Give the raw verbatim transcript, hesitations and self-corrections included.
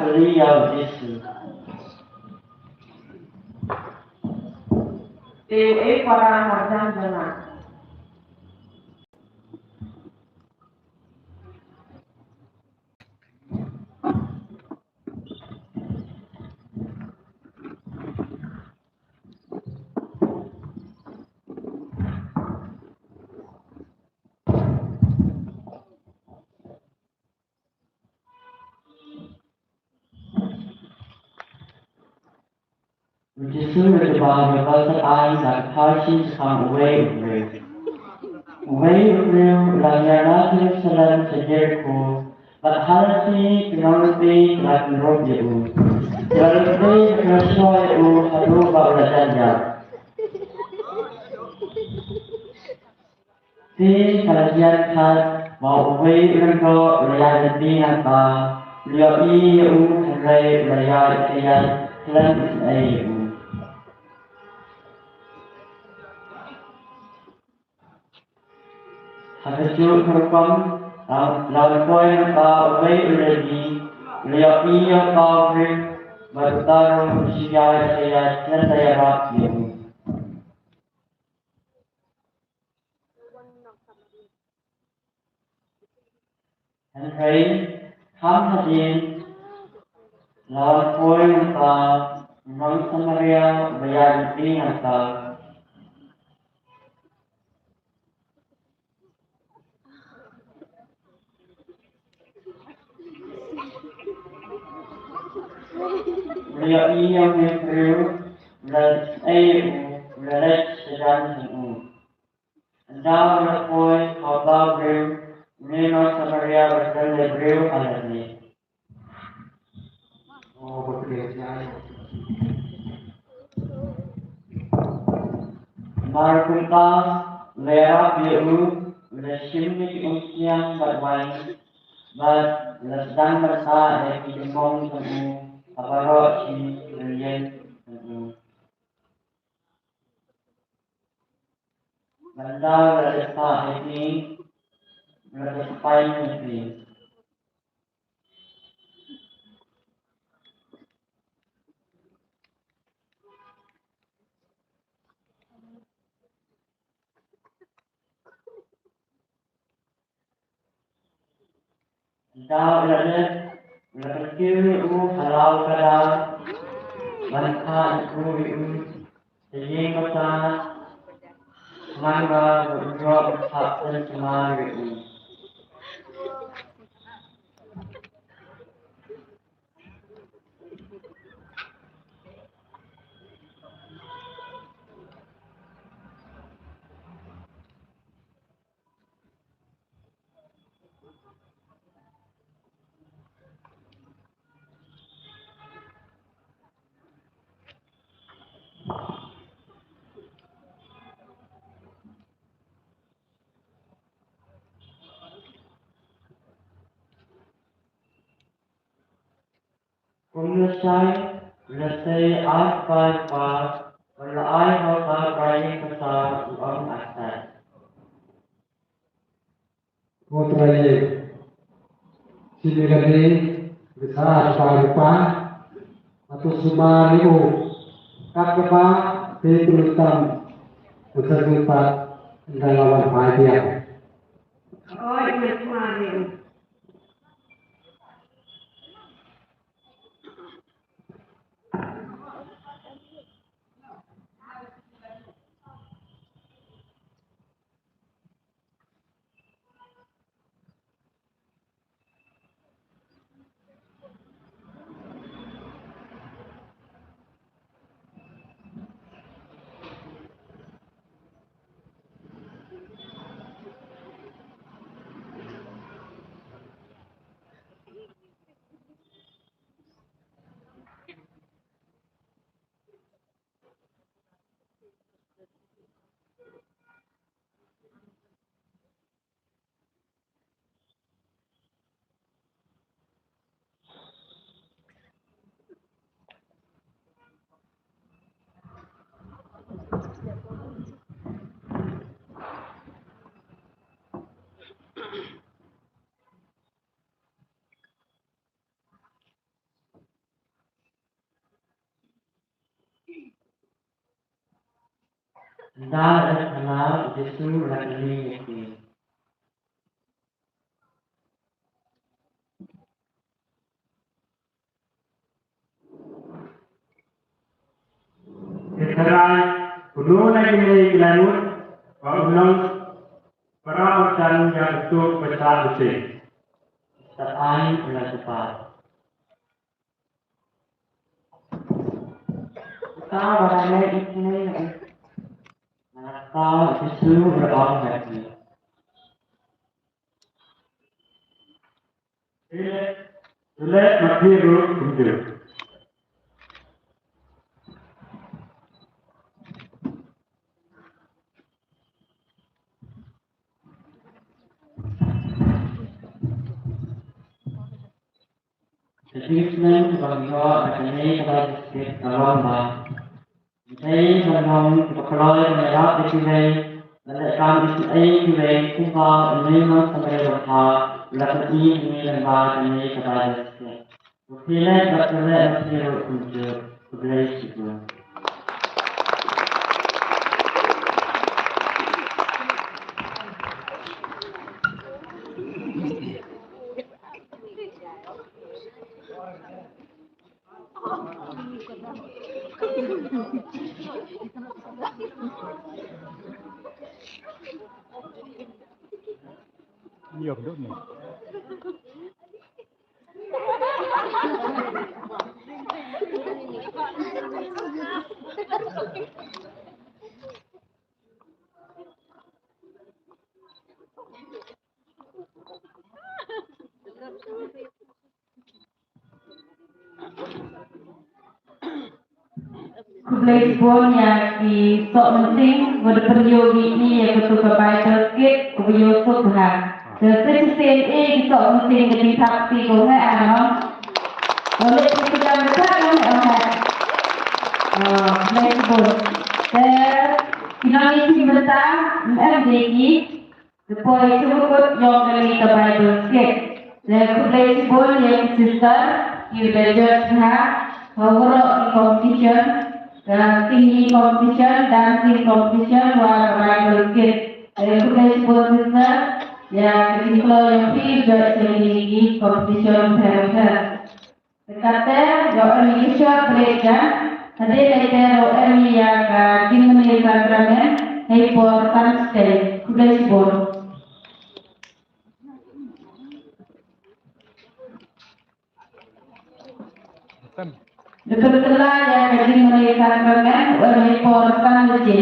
Haleluya, Jisu. Te u ei para marjan jong nga. U Jisu u la jubab, u la kylli sa ai, sa kha shisha uwei u briew. Uwei u briew u la ïaid na Jerusalem sha Jeriko, bad ha lynti ki nonglynti ki la kynrup ïa u. Ki la lynti bad ki la snoh ïa u haduh ba u la jan ïap. Te ka la jia khadduh ba uwei u lyngdoh u la ïaid lynti nangta, u la ïohi ïa u, hynrei u la ïaid ïaid khlem isynei ïa u. Ha kajuh ka rukom, la, la wan poi nangta uwei u Lebi, u la ïohi ïa uta u briew, bad uta ruh u shim ïaid ïaid khlem da ïarap ïa u. Hynrei kham hadien la wan poi nangta u nong Samaria uba ïaid lynti nangta. U la ïohi ïa une u briew, u la isynei ïa u, u la leit shajan jong u. Ynda u la poi ha uta u briew, une u nong Samaria u la kren ïa u briew ha lade. Namar kumta u la ïarap ïa u, u la shim ïa ki umsiang bad wain, bad u la sdang ban sah ïa ki jingbam jong u ha baroh shi ryngwieng jong u. Bad ynda u la dep sah ïa ki, u la dep pynpaw ïa ki. Ynda u la leit, u la kyntiew ïa u ha la u ka daw, ban kha ïa u, ïa u sha ïing bata, man ba u ïoh ban kha pynsumar ïa u. Kumno shai, lehse ai spah rupa, bad la ai ha uta u trai ïing basa u ong, ai spah. Ko trai ïing, shim ïa kane, bad sa ai spah rupa, bad to sumar ïa u, kat kaba phi pyndonkam, bad sa rupa, ynda la wan phai biang. Oi, ngan sumar ïa u. Ynda la dep khlaw, u Jisu u la kylli ïa ki. Te tharai, uno na kine ki la mut ba un long para bangeit jong uto uba shah bishar? Te ai u la jubab. Uta uba la leh ïa kine, na kata u Jisu u la ong ha ki. Phi leh, phi leh ma phi ruh kumjuh. Ka jingsneng kaba ngi ïoh na kane ka bai ka skit ka long ba ngi dei ban long kiba kloi ban ïarap ïa kiwei, ban leh kam isynei ïa kiwei, kumba u Noah Samaritan u la pyni ha kane ka bai ka skit. Ko phi leh bad ko leh ma phi ruh kumjuh. Khublei shibun. Khublei shibun ïa ki soh mynsiem ba da pynïoh ïa ngi ïa katu ka Bible skit kaba ïoh suk bha. Te sa shisien ïa ki soh mynsiem ka jingthap kti ko, heh, aram. Khublei shibun. Te ki nongïashim bynta, em dei ki Te poi sha u kut jong kane ka Bible skit. Te khublei shibun ïa ki sister kiba la judge ha, ha waroh ki competition, ka singing competition, dancing competition, wa ka Bible skit. Te khublei shibun sister ïa ka jingkloi jong phi judge ïa kine ki competition pher pher. Te kata, ïoh em ïa ka short break, ïa. Hadien nangta ïoh em ïa ka jingmane sakramen, ha i por san shatei. Khublei shibun. Te pynkylla ïa ka jingmane sakramen, ïoh em ha i por san baje.